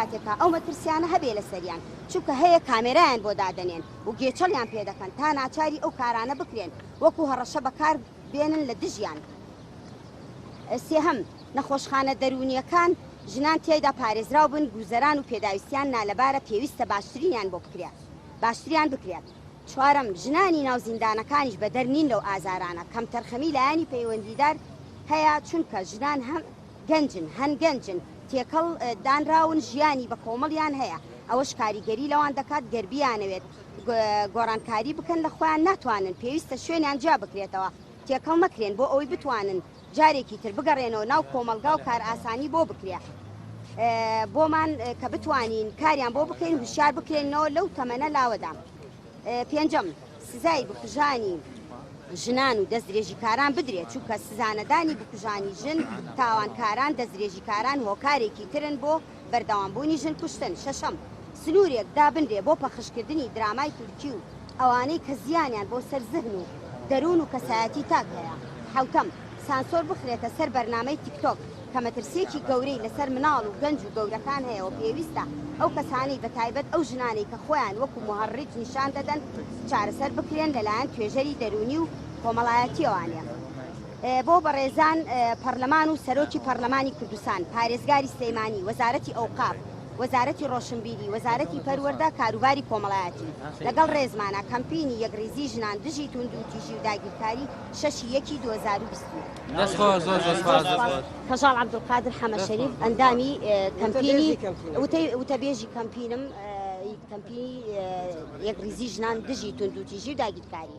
کاتێکا ئەو مەترسیانە هەبێ لەسەریان، چونکە هەیە کامێرایان بۆ دادەنێن و گێچەڵیان پێ دەکەن تا ناچاری ئەو کارانە بکرێن وەکو هەڕەشە بەکار بێنن لە دژیان. سێهەم، نەخۆشخانە دەروونییەکان ژنان تیایدا پارێزراو بن، گوزەران و پێداویستیان نالەبارە پێویستە باشترینیان بۆ بکرێ باشتریان بکرێت. چوارەم، ژنانی ناو زیندانەکانیش بەدەر نین لەو ئازارانە، کەمتەرخەمی لایەنی پەیوەندیدار هەیە، چونکە ژنان هەم گەنجن هەن گەنجن تێکەڵ دانراون ژیانی بە کۆمەڵیان هەیە، ئەوەش کاریگەری لەوان دەکات، گەر بیانەوێت گۆڕانکاری بکەن لە خۆیان ناتوانن، پێویستە شوێنیان جیا بکرێتەوە، تێکەڵ نەکرێن بۆ ئەوەی بتوانن جارێکی تر بگەڕێنەوە ناو کۆمەڵگا و کارئاسانی بۆ بکرێ بۆمان کە بتوانین کاریان بۆ بکەین هوشیار بکرێنەوە لەو تەمەنە لاوەدا. پێنجەم، سزای بکوژانی ژنان و دەستدرێژیکاران بدرێت، چونکە سزانەدانی بکوژانی ژن، تاوانکاران، دەستدرێژیکاران هۆکارێکی ترن بۆ بەردەوامبوونی ژن کوشتن. شەشەم، سنوورێک دابنرێ بۆ پەخشکردنی درامای تورکی و ئەوانەی کە زیانیان بۆ سەر زهن و دەروون و کەسایەتی تاک هەیە. حەوتەم، سانسۆر بخرێتە سەر بەرنامەی تیکتۆک کە مەترسییەکی گەورەی لەسەر مناڵ و گەنج و گەورەکان هەیە و پێویستە ئەو کەسانەی بەتایبەت ئەو ژنانەی کە خۆیان وەکو موهەڕیج نیشان دەدەن چارەسەر بکرێن لەلایەن توێژەری دەروونی و کۆمەڵایەتییەوانە. بۆ بەڕێزان پەڕلەمان و سەرۆکی پەڕلەمانی کوردستان، پارێزگاری سلێمانی، وەزارەتی ئەوقاف، وەزارەتی ڕۆشنبیری، وەزارەتی پەروەردە، کاروباری کۆمەڵایەتی، لەگەڵ ڕێزمانە کەمپینی یەکڕیزی ژنان دژی توندوتیژی و داگیرکاری شەشی یەکی 2021. دەست خۆش زۆر زۆر سپاس دەست خۆش. کەژاڵ عەبدولقادر حەمە شەریف ئەندامی کەمپینی وتەبێژی کەمپینم کەمپینی یەکڕیزی ژنان دژی توندوتیژی و داگیرکاری.